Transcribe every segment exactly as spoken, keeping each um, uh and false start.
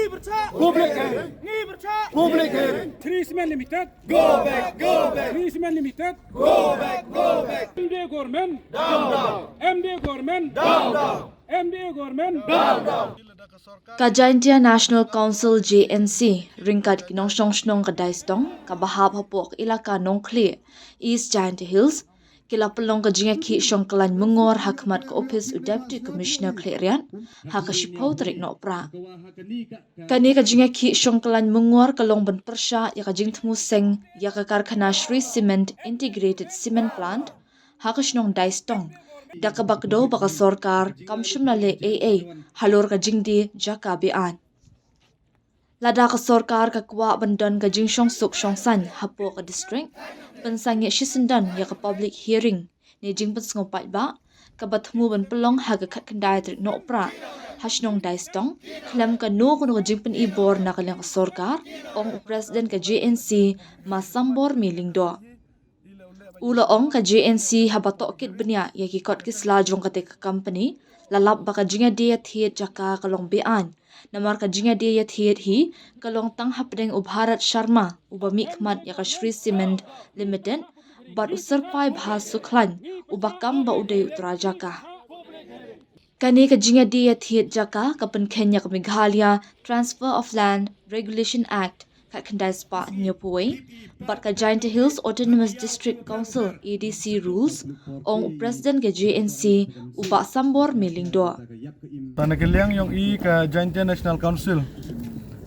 Public hearing. Public hearing. Three Cement Limited. Go back, go back. Three Cement Limited. Go back, go back. M D A government. Down, down. M D A government. Down, down. M D A government. Down, down. Ka Jaintia National Council J N C ryngkat ki nongshong shnong ka Daistong kaba hap hapoh ka elaka Nongkhlieh, East Jaintia Hills, ki la pynlong ka jingïakhih shongkhlain myngor ha khmat ka ophis u Deputy Commissioner Khliehriat ha ka shiphew tarik Nohprah. Kane ka jingïakhih shongkhlain myngor ka long ban pyrshah ïa ka jingthmu seng ïa ka karkhana Shree Cement Integrated Cement Plant ha ka shnong Daistong, da kaba kdew ba ka sorkar kam shym la leh ei ei halor ka jingdie jaka be-aiñ. Lada ka sorkar ka kwah ban don ka jingshongsuk shongsaiñ hapoh ka district, pynsangeh shisyndon ïa ka public hearing ne jingpynsngew paidbah kaba thmu ban pynlong ha ka khatkhyndai tarik Nohprah ha shnong Daistong, khlem kano kano ka jingpynibor na ka liang ka sorkar, ong u President ka J N C, Ma Sambormi Lyngdoh. U la ong ka J N C haba tohkit bniah ïa ki kot ki sla jong kata ka company, la lap ba ka jingïadie ïathied jaka ka long be-aiñ. Namar ka jingïadie ïathied hi ka long tang hapdeng u Bharat Sharma uba mihkhmat ïa ka Shree Cement Limited bad u Syrpai Bha Sukhlain uba kam ba u dei u trai jaka. Kane ka jingïadie ïathied jaka ka pynkheiñ ïa ka Meghalaya Transfer of Land Regulation Act khatkhyndai spah hynñiewphew wei bad ka Jaintia Hills Autonomous District Council, A D C, rules, ong u President ka J N C, u Bah Sambormi Lyngdoh. Tang na ka liang jong i ka Jaintia National Council,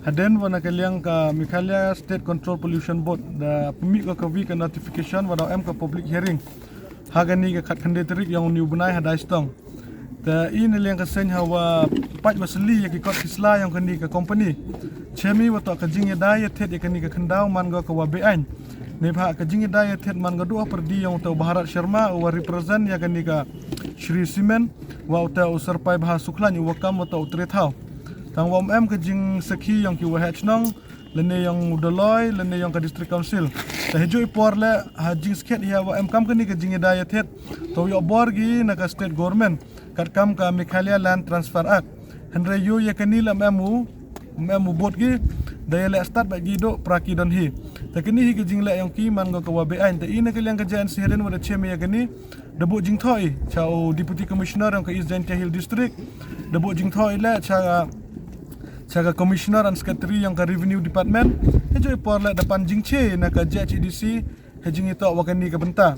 hadien ba na ka liang ka Meghalaya State Control Pollution Board da pynmih ka kawi ka notification ba da em ka public hearing ha kane ka khatkhyndai tarik jong une u bnai ha Daistong. Te i na liang ka seng hawa pait wa sli ïa ki kot ki sla jong kane ka company, chem i wa toh ka jingïada ïathied ïa kane ka khyndaw man ko ka wa be-aiñ. Neibhah ka jingïada ïathied man ko duh ha pyrdi jong uta u Bharat Sharma uwa represent ïa kane ka Shree Cement, wa uta u Syrpai Bha Sukhlain uwa kam wa toh u trai thaw. Tang wa ym em ka jingsakhi jong ki waheh chnong, lane jong u Dolloi, lane jong ka District Council. Te hajooh i por leh ha jingskhem hi hawa em kam kane ka jingïada ïathied, to ïoh bor ki na ka State Government katkam ka Meghalaya Land Transfer Act. Hynrei ïoh ïa kane leh ym em u, ym em u bud ki, da ïaleh stad bad ki duh pra ki don hi. Te kane hi ka jingleh jong ki man ko ka wa be-aiñ. Te i na ka liang ka J N C hadien wa da chem ïa kane, da buh jingthoh i cha u Deputy Commissioner jong ka East Jaintia Hills District, da buh jingthoh i leh cha ka, cha ka Commissioner and Secretary jong ka Revenue Department. Hajooh i por leh da pan jingche na ka J H A D C ha jingïatoh wa kane ka bynta.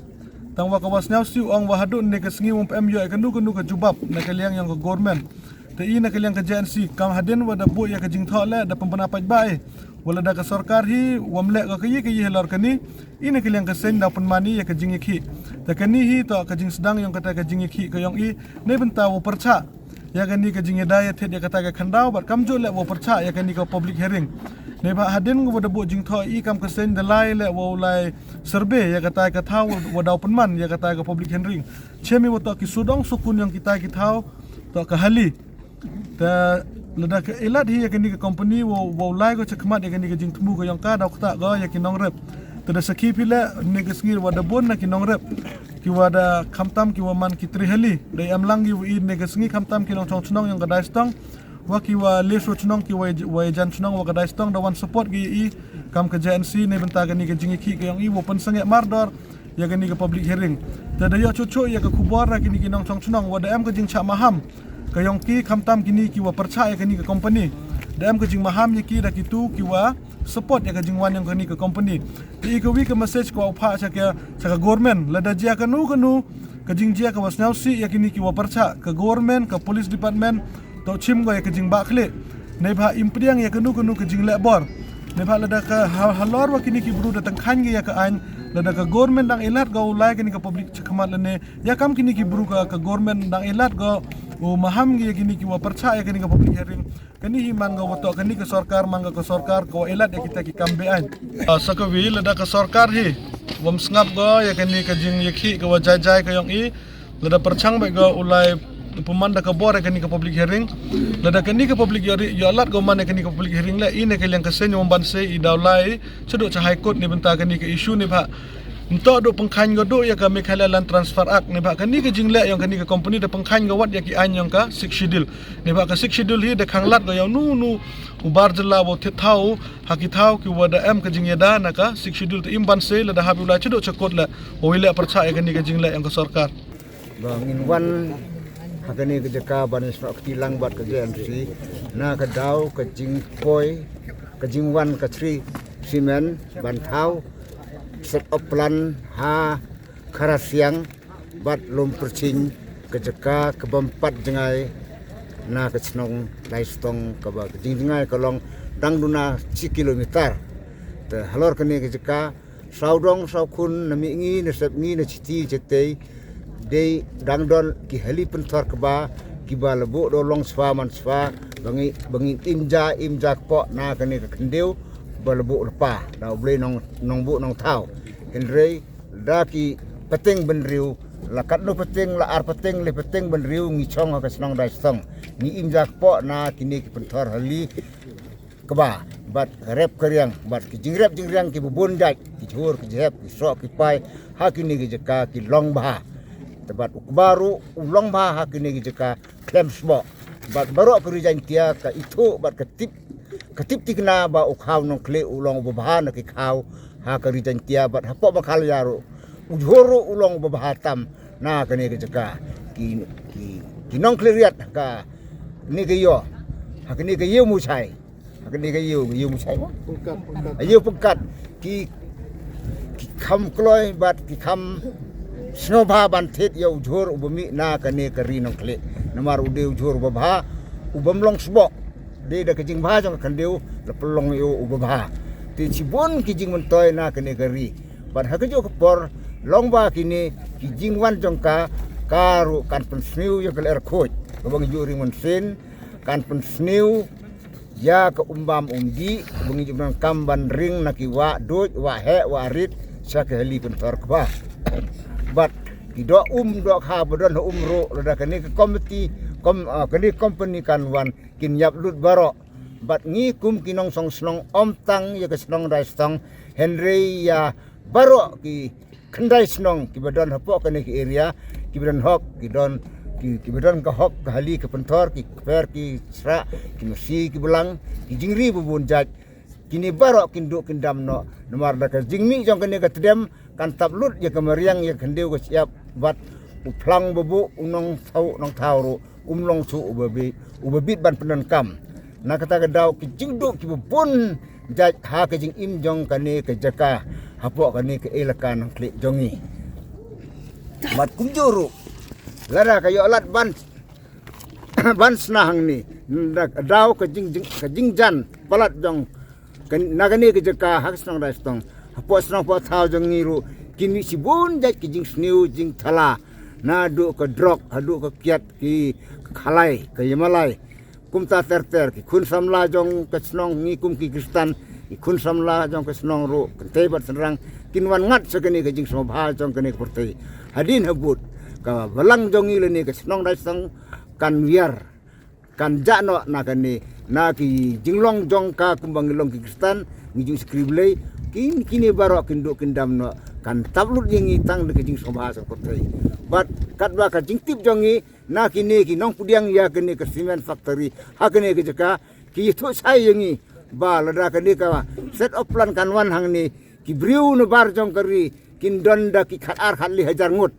Tang wa ka wa sniawsih ong wa haduh ne ka sngi wa ym em ïoh ïa kano kano ka jubab na ka liang jong ka government. Te i na ka liang ka J N C kam hadien wa da buh ïa ka jingthoh leh da pynbna paidbah i wa lada ka sorkar hi wa ym leh ka kaei kaei halor kane, i na ka liang ka seng da pynman i ïa ka jingïakhih. Te kane hi toh ka jingsdang jong kata ka jingïakhih ka jong i, neibynta wa pyrchah ïa kane ka jingïada ïathied ïa kata ka khyndaw bad kamjooh leh wa pyrchah ïa kane ka public hearing. Neibhah hadien wa da buh jingthoh i kam ka seng da lai leh wa u lai survey ïa kata ka thaw wa daw pynman ïa kata ka public hearing. Chem i wa toh ki sudong sukun jong kita ki thaw toh ka hali. Te lada ka ïalad hi ïa kane ka company wa, wa u lai ko chakhmat ïa kane ka jingthmu ka jong ka, daw ktah ko ïa ki nongrep. Te da sakhi phi leh ne ka sngi wa da bun na ki nongrep ki wa da khamtam ki wa man ki trai hali, da em lang ki wa i ne ka sngi khamtam ki nongshong chnong jong ka Daistong wa ki wa leit sha chnong ki wa, wa jan chnong wa ka Daistong da wan support ki i kam ka J N C neibynta kane ka jingïakhih ka jong i wa pynsangeh mardor ïa kane ka public hearing. Te da ïoh chuh chuh ïa ka khubor na kine ki nongshong chnong wa da em ka jingchah maham ka jong ki khamtam kine ki wa pyrchah ïa kane ka company. Da em ka jingmaham ïa ki da kitu ki wa support ïa ka jingwan jong kane ka company. Te i kawi ka message ka wa u phah cha ka, cha ka government, lada jia kano kano ka jingjia ka wa sniawsih ïa kine ki wa pyrchah, ka government, ka police department, to chim ko ïa ka jingbah khlieh. Neibhah im pdiang ïa kano kano ka jingleh bor. Neibhah lada ka ha-, halor wa kine ki bru da tyngkhaiñ ki ïa ka aiñ, lada ka government dang ïalad ko u lai kane ka public chakhmat lane ïa kam kine ki bru ka, ka government dang ïalad ko u maham ki ïa kine ki wa pyrchah ïa kane ka public hearing. Kane hi man ko wa toh kane ka sorkar man ko ka sorkar ka wa ïalad ïa kita ki kam be-aiñ. Ah, sa kawi lada ka sorkar hi wa ym sngap ko ïa kane ka jingïakhih ka wa jai jai ka jong i, lada pyrchang bad ko u lai pynman da ka bor ïa kane ka public hearing. Lada kane ka public hearing, ïoh lad ko man ïa kane ka public hearing leh, i na ka liang ka seng wa ym ban sei i daw lai shaduh cha High Court neibynta kane ka issue neibhah Nto do pengkhan ga do ïa ka Meghalaya Land Transfer Act, ne ba kani ka jingleh ïong kani ka company da pengkhan ga wat ïa ki ain ïong ka Sixth Schedule. Ne ba ka Sixth Schedule hi da khang lad ga ïa nu nu u bar jylla wa thied thaw ha ki thaw ki wa da em ka jingïada na ka Sixth Schedule. Te im ban se la da hap u la chidok chakot la wa wi leh pyrchah ïa kani ka jingleh ïong ka sorkar. Ba ngin wan ha kane ka jaka ban ïasnoh kti lang bad ka J N C na ka daw ka jingpoi ka jingwan ka Shree Cement ban thaw set up plant ha Kharasiang bad Lum Pyrching, ka jaka ka bym pat jngai na ka chnong Daistong, kaba ka jingjngai ka long dang duna shi kilometer. Te halor kane ka jaka sawdong sawkhun na mihngi na sepngi na chiti chetei dei dang don ki hali pynthor kba kiba la buh da u longspa manspa ba ngi ba ngi im ja im ja kpoh na kane ka khyndew ba la buh lypa da U Blei nong nong buh nong thaw. Hynrei da ki pateng bynriew, la katno pateng, la ar pateng, le pateng bynriew ngi chong ha ka chnong Daistong, ngi im ja kpoh na kine ki pynthor hali kba bad ka rep ka riang bad ki jingrep jingriang kiba bun jait, ki jhur ki jhep, ki soh ki pai ha kine ki jaka ki long bha. Te bad u kba ruh u long bha ha kine ki jaka khlem sboh. Bad baroh ka Ri Jaintia ka ithuh bad ka tip ka tip tikna ba u khaw Nongkhlieh u long uba bha na ki khaw ha ka Ri Jaintia bad hapoh Meghalaya ruh u jhur ruh u long uba bha tam na kane ka jaka. Ki ki ki Nongkhlieh riat ha kane ka ïew, ha kane ka ïew Mushai, ha kane ka ïew, ïew Mushai mo? Pengkat, pengkat. Ïew pengkat. Ki ki kham kloi bad ki kham sngewbha ban thied ïa u jhur uba mih na kane ka ri Nongkhlieh. Namar u dei u jhur uba bha, u bym long sboh. Dei da ka jingbha jong ka khyndew la pynlong ïa u uba bha. Te shibun ki jingmyntoi na kane ka ri. Bad ha kajuh ka por long ba kine ki jingwan jong ka ka ruh kan pynsniew ïa ka lyer khuid kaba ngi ju ring mynsiem, kan pynsniew ïa ka um bam um dih ba ngi ju donkam ban ring na ki wah duid, wah heh, wah rit sha ki hali pynthor kba. Bad ki doh um doh kha ba don ha um ruh lada kane ka komiti, kom, ah, kane ka company kan wan kin ïap lut baroh. Bad ngi kum ki nongshong shnong, ym tang ïa ka shnong Daistong, hynrei ïa baroh ki khyndai shnong kiba don hapoh kane ka area, kiba don hok, ki don ki, kiba don ka hok ka hali ka pynthor, ki kper ki shrah, ki masi ki blang, ki jingri ba bun jait. Kine baroh kin duh kin dam noh namar da ka jingmih jong kane ka tdem kan tap lut ïa ka mariang ïa ka khyndew ka shyiap bad u phlang ba buh u nongthaw nongthaw ruh um long shuh uba bit, uba bit ban pyndonkam. Na kata ka daw ki jingduh kiba bun jait ha ka jingim jong kane ka jaka hapoh kane ka elaka Nongkhlieh jong ngi. Bad kumjuh ruh lada ka ïoh lad ban ban shna hangne, na daw ka jing, jing, ka jingjan palat jong ka, na kane ka jaka ha ka shnong Daistong, hapoh shnong hapoh thaw jong ngi ruh kin mih shibun jait ki jingsniew jingthala, naduh ka drok haduh ka kiad, ki khalai, ka ïamalai. Kumta ter ter ki khun samla jong ka shnong, ngi kum ki Khristan, ki khun samla jong ka shnong ruh, kynthei bad shynrang kin wan ngat sha kane ka jingsngewbha jong kane ka pyrthei. Hadien habud ka balang jong ngi lane ka shnong Daistong kan wiar, kan jah noh na kane, na ki jinglong jong ka kumba ngi long ki Khristan, ngi ju shakri Blei, kin, kine baroh kin duh kin dam noh, kan tap lut ïa ngi tang da ka jingsngewbha sha ka pyrthei. Bad katba ka jingtip jong ngi na kine ki nongpdiang ïa kane ka cement factory ha kane ka jaka, ki ïathuh shai ïa ngi ba lada kane ka set of plant kan wan hangne, ki briew na bar jong ka ri kin don da ki khat ar khat lai hajar ngut.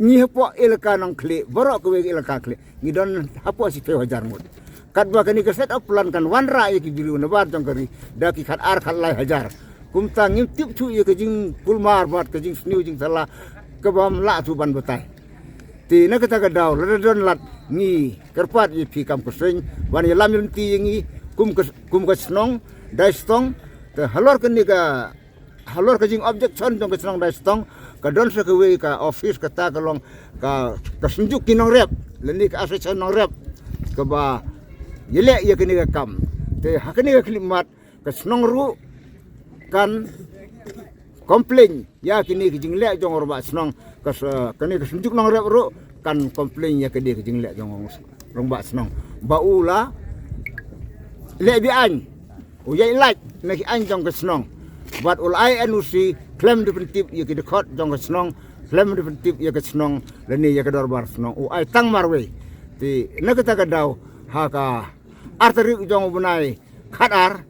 Ngi hapoh elaka Nongkhlieh, baroh kawei ka elaka Khlieh, ngi don hapoh shiphew hajar ngut. Katba kane ka set of plant kan wanrah ïa ki briew na bar jong ka ri da ki khat ar khat lai hajar. Kumta ngim tip shuh ïa ka jingkulmar bad ka jingsniew jingthala kabym lah shuh ban batai. Te na kata ka daw lada don lad ngi kyrpad ïa phi kam ka seng ban ïalam ïalynti ïa ngi kum ka, kum ka shnong Daistong. Te halor kane ka, halor ka jing objection jong ka shnong Daistong, ka don sa kawei ka office, kata ka long ka, ka synjuk ki nongrep lane ka association nongrep kaba ïaleh ïa kane ka kam. Te ha kane ka khyllipmat ka shnong ruh kan complain ïa kine ki jingleh jong u rangbah shnong, ka s-, kane ka synjuk nongrep ruh kan complain ïa kine ki jingleh jong u rangbah shnong ba u la leh be-aiñ, u ïaid lait na ki aiñ jong ka shnong bad u la ai N O C khlem da pyntip ïa ki dkhot jong ka shnong, khlem da pyntip ïa ka shnong lane ïa ka dorbar shnong, u ai tang marwei. Te na kata ka daw, ha ka ar tarik jong u bnai khatar,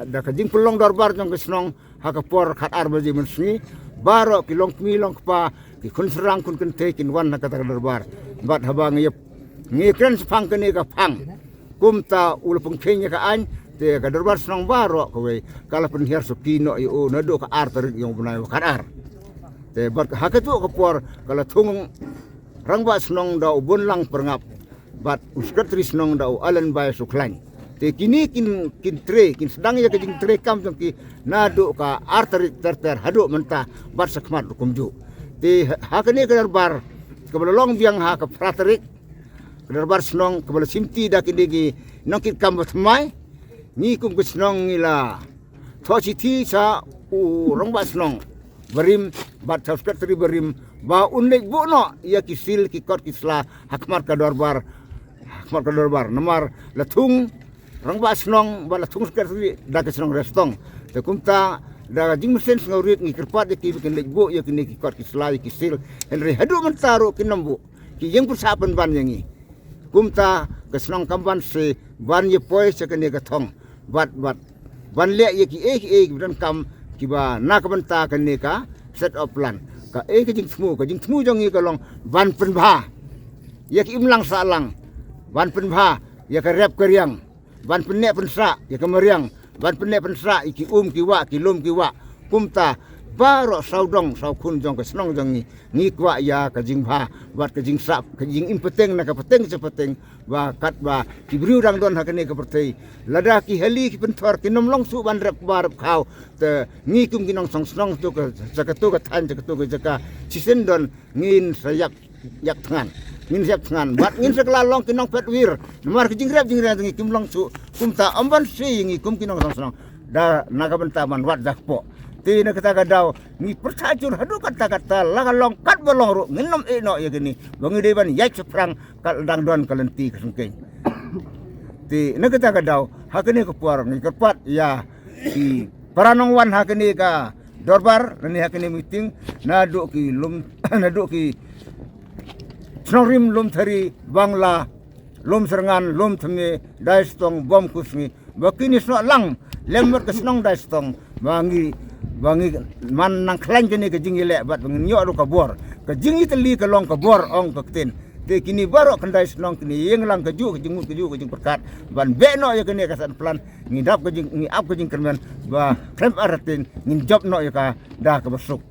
da ka jingpynlong dorbar jong ka shnong ha ka por khatar baje mynsngi, baroh ki longkmie longkpa, ki khun syrang khun kynthei kin wan ha kata ka dorbar. Bad haba ngi ïa, ngi kren shaphang kane ka phang, kumta u la pynkheiñ ïa ka aiñ, te ka dorbar shnong baroh kawei ka la pynhiar shuki noh ïa u naduh ka ar tarik jong u bnai khatar. Te bad ha katu ka por ka la thung rangbah shnong da u Bunlang Pyrngap, bad u sekretari shnong da u Alan Bai Sukhlain. Te kine kin, kin trei, kin sdang ïa ka jingtrei kam jong ki naduh ka ar tarik ter ter haduh mynta bad shakhmat ruh kumjuh. Te ha kane ka dorbar kaba la long biang ha ka phra tarik, ka dorbar shnong kaba la shimti da kine ki nongkitkam ba thymmai, ngi kum ka shnong ngi la thoh shithi sha u rangbah shnong barim bad sha u sekretari barim ba un leit buh noh ïa ki sil ki kot ki sla ha khmat ka dorbar, ha khmat ka dorbar. Namar la thung rangbah shnong bad la thung sekretari da ka shnong Restong. Te kumta da ka jingmynsiem sngewrit ngi kyrpad ïa ki ba kin leit buh ïa kine ki kot ki sla ïa ki sil. Hynrei haduh mynta ruh kim buh, ki ïeng pyrshah pynban ïa ngi. Kumta ka shnong kam ban shu ban ïa poi sha kane ka thong. Bad, bad ban leh ïa kiei kiei kiba donkam kiba na ka bynta kane ka set of plan. Kaei ka jingthmu, ka jingthmu jong ngi ka long ban pynbha ïa ki imlang sahlang, ban pynbha ïa ka rep ka riang, ban pynneh pynsah ïa ka mariang, ban pynneh pynsah ïa ki um ki wah, ki lum ki wah. Kumta baroh sawdong sawkhun jong ka shnong jong ngi, ngi kwah ïa ka jingbha bad ka jingsah, ka jingim pateng na ka pateng sha pateng, ba katba ki briew dang don ha kane ka pyrthei, lada ki hali ki pynthor kim long shuh ban rep kba rep khaw, te ngi kum ki nongshong shnong to ka, sha kato ka thaiñ, sha kato ka jaka, shisien don ngin sa ïap, ïap thngan. Ngin sa ïap thngan bad ngin sa kylla long ki nongphet wir. Namar ka jingrep jingriang jong ngi kim long shuh. Kumta ym ban shu ïa ngi kum ki nongshong shnong da na ka bynta ban wad da kpoh. Te na kata ka daw ngi pyrshah jur haduh katta katta, la ka long katba long ruh ngin ym ïeh noh ïa kine ba ngi dei ban ïaid shaphrang kat dang don ka lynti ka sengkeiñ. Te na kata ka daw ha kane ka por ngi kyrpad ïa ki para nongwan ha kane ka dorbar lane ha kane meeting, naduh ki lum, naduh ki shnong rim, Lumthari, Bangla, Lumsyrngan, Lumthme, Daistong, Bymkhursngi, ba kin ïasnoh lang lem bad ka shnong Daistong, ba ngi, ba ngi man nang khlaiñ kane ka jingïaleh bad ba ngin ïoh ruh ka bor. Ka jingïatylli ka long ka bor, ong ka ktien. Te kine baroh khyndai shnong kin ïeng lang kajuh ka jingmut, kajuh ka jingpyrkhat ban beh noh ïa kane ka set plan. Ngi dap ka jing, ngi ap ka jingkyrmen ba khlem artatien ngin jop noh ïa ka da kaba suk.